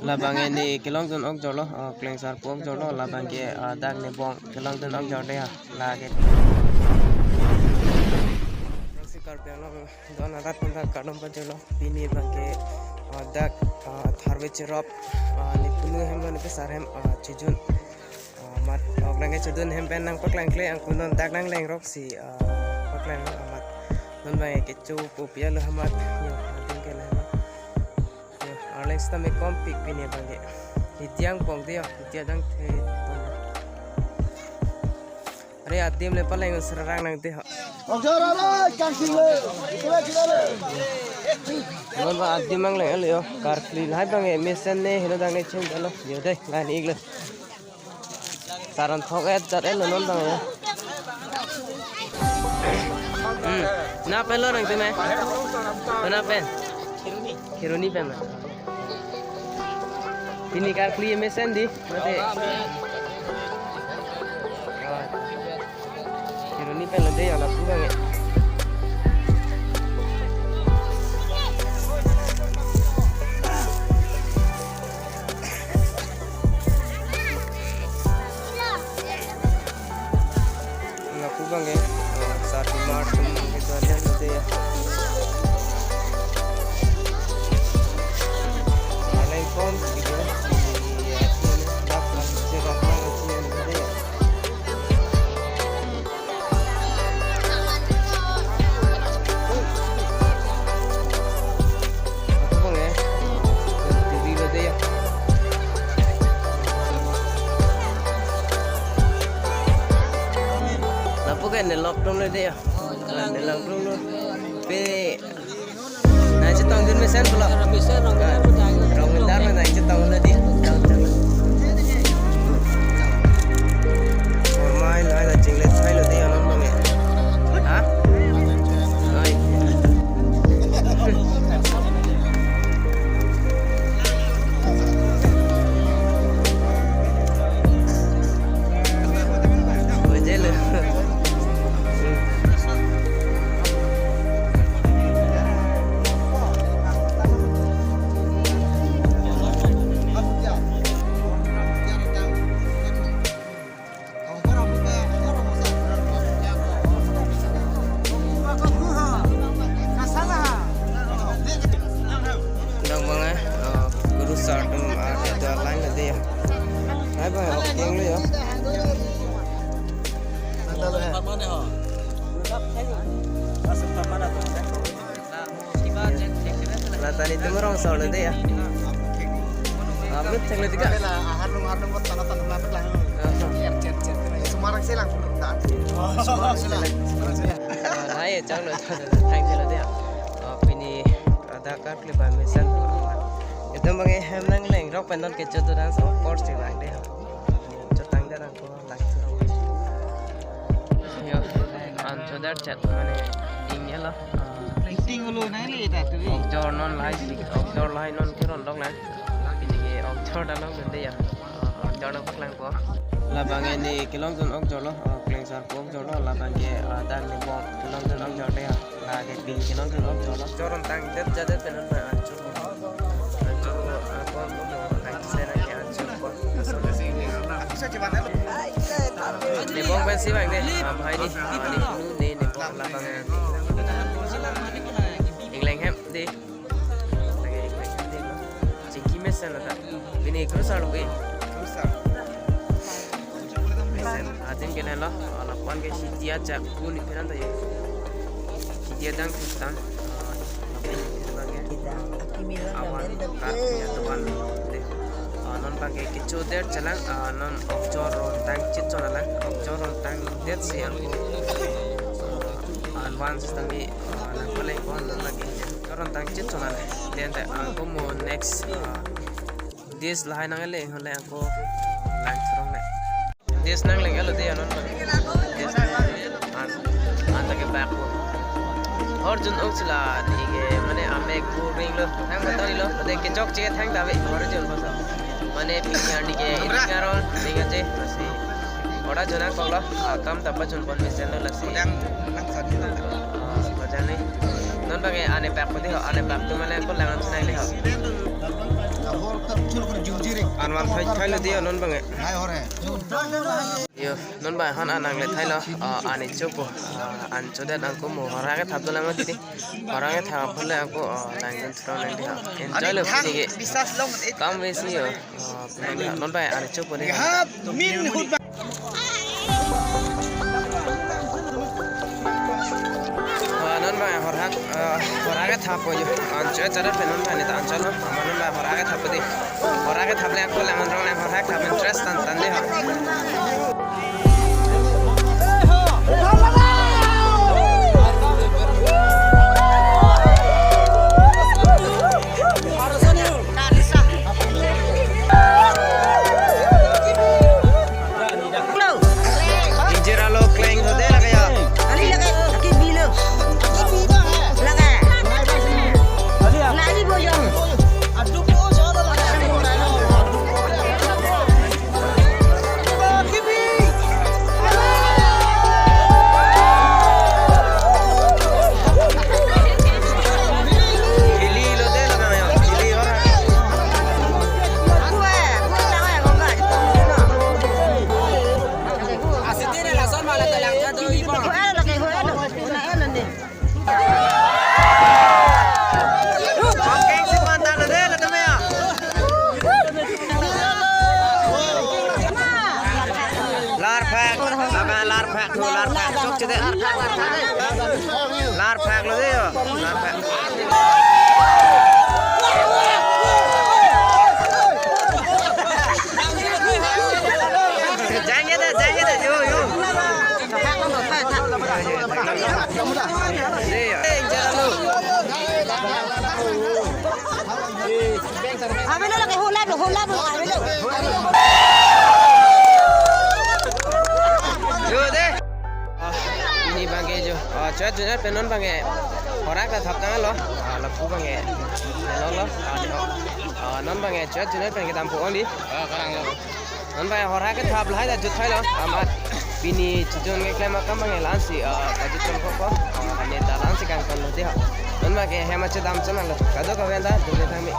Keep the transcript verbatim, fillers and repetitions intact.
Labang ke ne kelongdun okjor lo, oh, Klengsarpo okjor lo, labang ke, ah, dak Nibong kelongdun okjor dei ha, lake. Si Karbi Anglong don arat pon dak kardom pajirlo, pini abang ke, ah, dak, ah, tharve cherop, ah, ne punu hem lo ne pesar hem, ah, chejun. Ah, amat, ok, nang kechedun hem pen nangpaklangkle, angku non dak nanglengrok si, ah, paklanglo amat. Non abang ke kecho po pia lo amat. Yo, adim ke lo amat. Yo, arleng sitame kompik pini abang ke. Hidiang pong dei yo, hidiang dang the pong. Are adim le paleng serang nang dei ho. Okjor, okjor, kangsi le. Kile, kile le. Non abang adim angleng lo yo. Karkli lahai abang ke mesen ne helo dang ne cheng lo. Yo dei, lain ik le. Saran thok et dat et lo non abang ya. Hmm. Na pen lo nangtum me? Mana pen? Kheroni pen ma? Pini Karkli mesen dei, mate. Kheroni pen lo dei, ala pu abang ya. Lapu abang ke, eh, satu March abang ke tuan dan nanti ya. Alai pon gitu ya. Iya, ini dak masih rock banget sih nanti ya. Lapu abang ke, T V lo dei ya. Lapu ke ne lockdown lo dei ya. Ne lockdown lo. Pe, nangchetongdun mesen pulo. Mesen rong. Rong dar me nangchetong lo dei. Chang, chang. Ormai lai la chinglet thai lo dei anon abang ya. Ha? Oi. Ojelo. Dang abang eh, eh, guru sir atum, ah, itu line lo dei ya. Hai abang, oke lo ya. Lata netum rong solo dei ya. Apa cheng lo tiga? Harlung, harlung buat tanah tanah lapet lah. Aha. Cer, cer, cer, cer. Semarang selang. Semarang selang. Semarang selang. Ah, hai, chang lo, chang lo, thank you lo dei ya. Ah, pini ada Karkli ba mesen. Itum abang ke hem nanglengrok pen non kecho tu dance, of course, dei abang dei. Chotang dei nang. Yo, an chodar chat mane ingelo. Ting ulo nai le ta tu. Okjor non lahai si, okjor lahai non keron dok nai. Pini ke okjor dalok dei ya. Okjor nangpaklangpo. Labang ke ne kelongdun okjor lo, oh, Klengsarpo okjor lo, labang ke, ah, dak Nibong kelongdun okjor dei ya. Lake pini kelongdun okjor lo. Okjor rong tangdet jadet pen non abang anchot. Anchot ko, ako ko mo tang sena ke anchot ko. Nibong pensi abang dei, ah, bhai dei, ah, ne punu ne, Nibong labang ya. Ingleng hem dei. Lake ingleng hem dei. Chingki mesen lo ta. Pini guru sir lo ke. Guru sir. Mesen. Adim ke nelo, lapu-an ke hidia jak puni pherang ta ye. Hidia dang kistan. Awan kar ya tuan. Ah, non abang ke kecho der chelang, ah, non okjor rong tang chit chon alang, okjor rong tangdet si ang. Ah, advance tangbi, ah, nangpale kon non lake. Okjor rong tang chit chon alang. Then the, ah, komo next, ah, Des lahai nangle, hole ako lang chorong le. Des nanglelo dei anon ba. Des an, an ta ke bak ko. Horjun ok sila ni ke mane amek bu ring lo. Nang batari lo, de kechokche thang ta ve horjun ba sa. Mane pini arni ke ini karon ring aje masi. Ora jona koklo, ah, kam ta pajun pon mesen lo lasi. Kodang lang sa di lo. Ah, bajani. Non abang ke ane pak pati ho, ane pak tu mane ko lang ang nai le ho. Hor tak chul kuri An van thai thai lo dei non bang e. Yo, non bang han an nangle thai lo, ah, ani chopo, ah, an chodet angko mo hora kethap dolang ma dei. Hora kethap pule angko, ah, nang jun thro nang dei. Enjoy lo pini ke. Kam besi yo. Ah, non bang ani chopo dei. Ah, non bang hora, ah, hora kethap po yo. An cho chara pen non bang ni ta an cho lo. Non bang hora kethap dei. Hora kethap le ako le man rong le hora kethap interest tan tan dei ha. Injera lo kleng thode lake ya. Ali lake, aki bilo. Lake. Lali boyong. Larphak, laga larphak, tu larphak, chok chede. Larphak lo dei yo, larphak. Jangke de, jangke de, yo, yo. Dei yo. Avelo lake hola do, hola do, avelo. Yo dei. Ah, ini bang ke jo. Ah, chot junior pen non bang ke. Hora kethap tanglo. Ah, lapu bang ke. Lo lo. Ah, dei. Ah, non bang ke chot junior pen kedam po on dei. Ah, karang lo. Non bang hora kethap lahai ta jut thai lo. Amat pini chijun keklem akam bang la-ansi, ah, kajut kon koko. Ani ta la-ansi kangkon lo dei ha. Non bang ke hem ache dam chonang lo. Kadokave ta dun le thang me.